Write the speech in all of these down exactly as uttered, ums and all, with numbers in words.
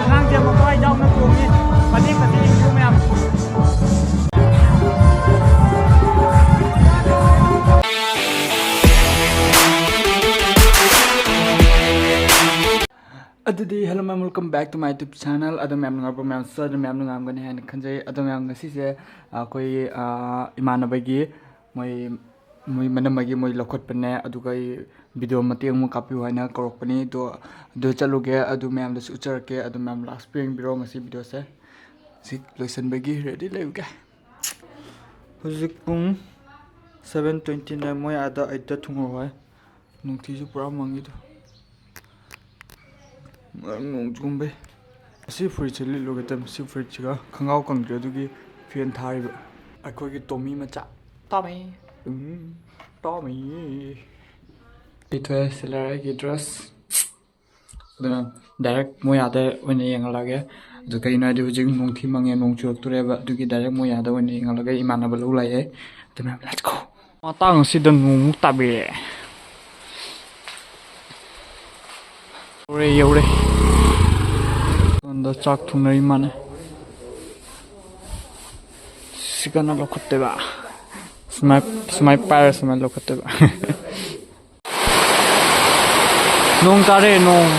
ꯑꯉꯥꯡꯁꯦ ꯃꯄꯥ ꯌꯥꯎꯅ ꯇꯣꯡꯉꯤ꯫ ꯃꯇꯦꯛ ꯃꯇꯦꯛ ꯌꯦꯡꯕꯤꯌꯨ ꯃꯌꯥꯝ꯫ ꯑꯗꯨꯗꯤ hello ma'am, welcome back to my YouTube channel. ꯑꯗꯣ ꯃꯌꯥꯝ ꯅꯨꯡꯉꯥꯏꯕ꯭ꯔꯣ? ꯃꯌꯥꯝꯁꯨ ꯑꯗꯨꯝ ꯃꯌꯥꯝ ꯅꯨꯡꯉꯥꯏꯔꯝꯒꯅꯤ ꯍꯥꯏꯅ ꯈꯟꯖꯩ꯫ ꯑꯗꯣ ꯃꯌꯥꯝ ꯉꯁꯤꯁꯦ ꯑꯩꯈꯣꯏ, ꯑ, ꯏꯃꯥꯟꯅꯕꯒꯤ ꯃꯣꯏ, ꯃꯣꯏ ꯃꯅꯝꯃꯒꯤ ꯃꯣꯏ ꯂꯧꯈꯠꯄꯅꯦ, ꯑꯗꯨꯒ ꯑꯩ video ꯃꯇꯦꯛ ꯑꯃ ꯀꯥꯞꯄꯤꯌꯨ ꯍꯥꯏꯅ ꯀꯧꯔꯛꯄꯅꯤ꯫ ꯑꯗꯣ, ꯑꯗꯨ ꯆꯠꯂꯨꯒꯦ, ꯑꯗꯨ ꯃꯌꯥꯝꯗꯁꯨ ꯎꯠꯆꯔꯛꯀꯦ꯫ ꯑꯗꯨ ꯃꯌꯥꯝ last ꯌꯦꯡꯕꯤꯔꯣ ꯉꯁꯤ videoꯁꯦ꯫ ꯁꯤ ꯂꯣꯏꯁꯤꯟꯕꯒꯤ ready ꯂꯩꯔꯨꯒꯦ꯫ ꯍꯧꯖꯤꯛ ꯄꯨꯡ seven twenty nine꯫ ꯃꯣꯏ ꯑꯥꯗ ꯑꯩꯠꯇ ꯊꯨꯡꯉꯧ ꯍꯥꯏ꯫ ꯅꯨꯡꯊꯤꯁꯨ ꯄꯨꯔꯥ ꯃꯪꯉꯤꯗꯣ꯫ ꯅꯣꯡ ꯆꯨꯝꯕꯩ꯫ ꯑꯁꯤ ꯐꯨꯔꯤꯠꯁꯦ ꯂꯤꯠꯂꯨꯒꯦ ꯇꯧꯕꯅꯤ꯫ ꯁꯤ ꯐꯨꯔꯤꯠꯁꯤꯒ ꯈꯣꯡꯒ꯭ꯔꯥꯎ ꯀꯪꯗ꯭ꯔꯤ, ꯑꯗꯨꯒꯤ fan ꯊꯥꯔꯤꯕ꯫ ꯑꯩꯈꯣꯏꯒꯤ ꯇꯣꯃꯤ ꯃꯆꯥ꯫ ꯇꯣꯃꯤ꯫ ꯎꯝ, ꯇꯣꯃꯤ꯫ ꯂꯤꯠꯊꯣꯛꯑꯦ, ꯁꯤ ꯂꯩꯔꯦ ꯑꯩꯒꯤ dress꯫ ꯑꯗꯨꯅ direct ꯃꯣꯏ ꯑꯥꯗ ꯑꯣꯏꯅ ꯌꯦꯡꯍꯜꯂꯒꯦ꯫ ꯑꯗꯨ ꯀꯩꯅꯣ ꯍꯥꯏꯗꯤ ꯍꯧꯖꯤꯛ ꯅꯣꯡꯊꯤ ꯃꯪꯉꯦ, ꯅꯣꯡ ꯆꯨꯔꯛꯇꯣꯔꯦꯕ꯫ ꯑꯗꯨꯒꯤ direct ꯃꯣꯏ ꯑꯥꯗ ꯑꯣꯏꯅ ꯌꯦꯡꯍꯜꯂꯒꯦ꯫ ꯏꯃꯥꯟꯅꯕ ꯂꯧ ꯂꯥꯛꯑꯦ꯫ ꯑꯗꯨꯅ let's go꯫ ꯃꯇꯥꯡ ꯑꯁꯤꯗ ꯅꯣꯡꯃꯨꯛ ꯇꯥꯕꯤꯔꯛꯑꯦ꯫ ꯌꯧꯔꯦ, ꯌꯧꯔꯦ꯫ ꯁꯣꯝꯗ ꯆꯥꯛ ꯊꯣꯡꯅꯔꯤ ꯃꯥꯅꯦ꯫ ꯁꯤ ꯀꯟꯅ ꯂꯧꯈꯠꯇꯣꯏꯕ꯫ ꯁꯨꯃꯥꯏ, ꯁꯨꯃꯥꯏ ꯄꯥꯏꯔ ꯁꯨꯃꯥꯏ ꯂꯧꯈꯠꯇꯣꯏꯕ꯫ ꯅꯣꯡ ꯇꯥꯔꯦ, ꯅꯣꯡ꯫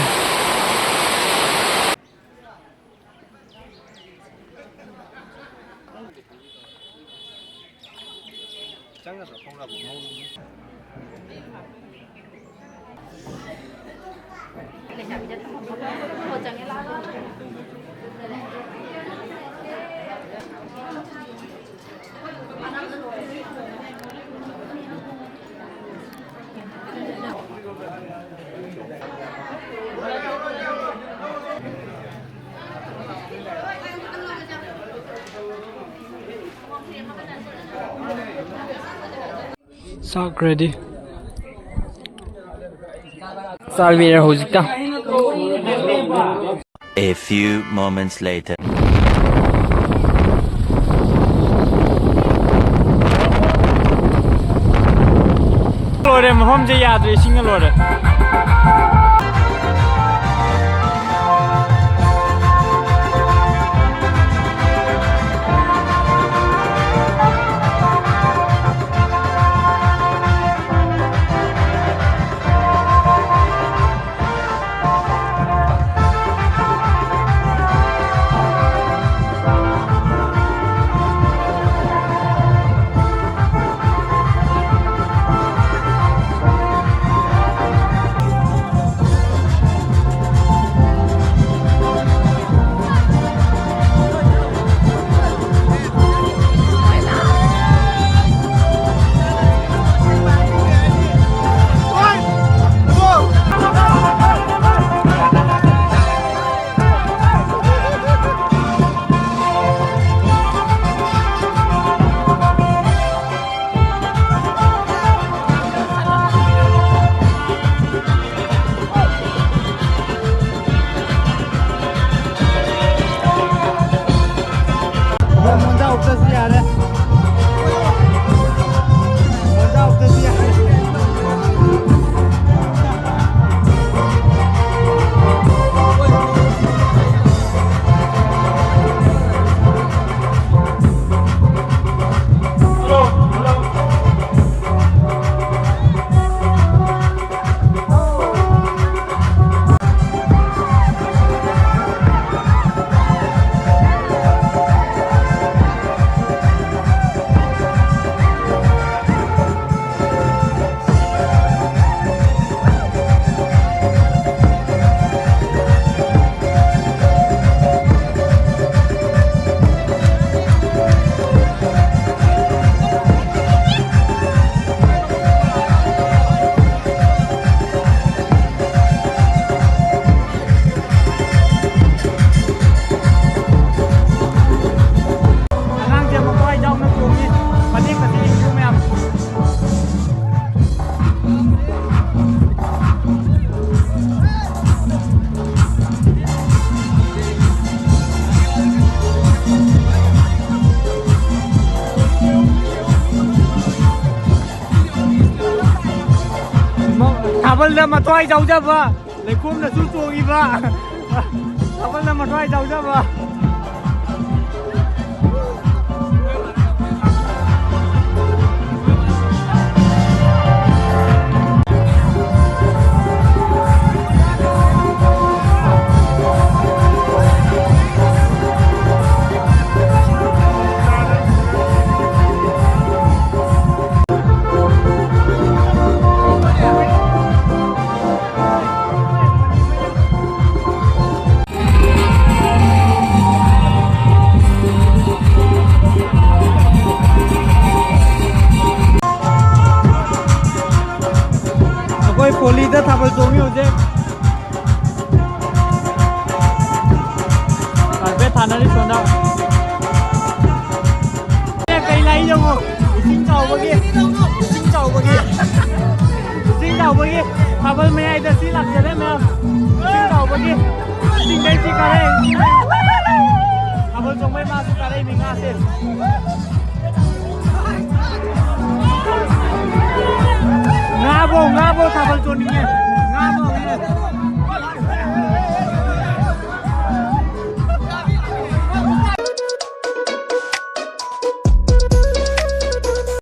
ꯆꯥꯛ ready꯫ ꯆꯥꯕꯤꯔꯦ ꯍꯧꯖꯤꯛꯇ꯫ A few moments later. ꯂꯣꯏꯔꯦ, ꯃꯐꯝꯁꯦ ꯌꯥꯗ꯭ꯔꯦ, ꯏꯁꯤꯡꯅ ꯂꯣꯏꯔꯦ꯫ ꯊꯥꯕꯜꯗ ꯃꯊ꯭ꯋꯥꯏ ꯌꯥꯎꯖꯕ, ꯂꯩꯈꯣꯝꯗꯁꯨ ꯆꯣꯡꯉꯤꯕ, ꯊꯥꯕꯜꯗ ꯃꯊ꯭ꯋꯥꯏ ꯌꯥꯎꯖꯕ꯫ ꯑꯩꯈꯣꯏ ꯄꯣꯂꯤꯗ ꯊꯥꯕꯜ ꯆꯣꯡꯉꯤ ꯍꯧꯖꯤꯛ꯫ ꯀꯥꯔꯄꯦꯠ ꯊꯥꯅꯔꯤ ꯁꯣꯝꯗ꯫ ꯀꯩ ꯂꯥꯛꯏ ꯌꯦꯡꯉꯣ꯫ ꯏꯁꯤꯡ ꯆꯥꯎꯕꯒꯤ, ꯏꯁꯤꯡ ꯆꯥꯎꯕꯒꯤ, ꯏꯁꯤꯡ ꯆꯥꯎꯕꯒꯤ ꯊꯥꯕꯜ ꯃꯌꯥꯏꯗ ꯁꯤ ꯂꯥꯛꯆꯔꯦ ꯃꯌꯥꯝ꯫ ꯏꯁꯤꯡ ꯆꯥꯎꯕꯒꯤ ꯏꯁꯤꯡꯗꯩ ꯁꯤ ꯀꯥꯔꯛꯏ꯫ ꯊꯥꯕꯜ ꯆꯣꯡꯕꯩ ꯃꯥꯁꯨ ꯀꯥꯔꯛꯏ ꯃꯤ ꯉꯥꯁꯦ꯫ ꯉꯥꯕꯧ, ꯉꯥꯕꯧ ꯊꯥꯕꯜ ꯆꯣꯡꯅꯤꯡꯉꯦ꯫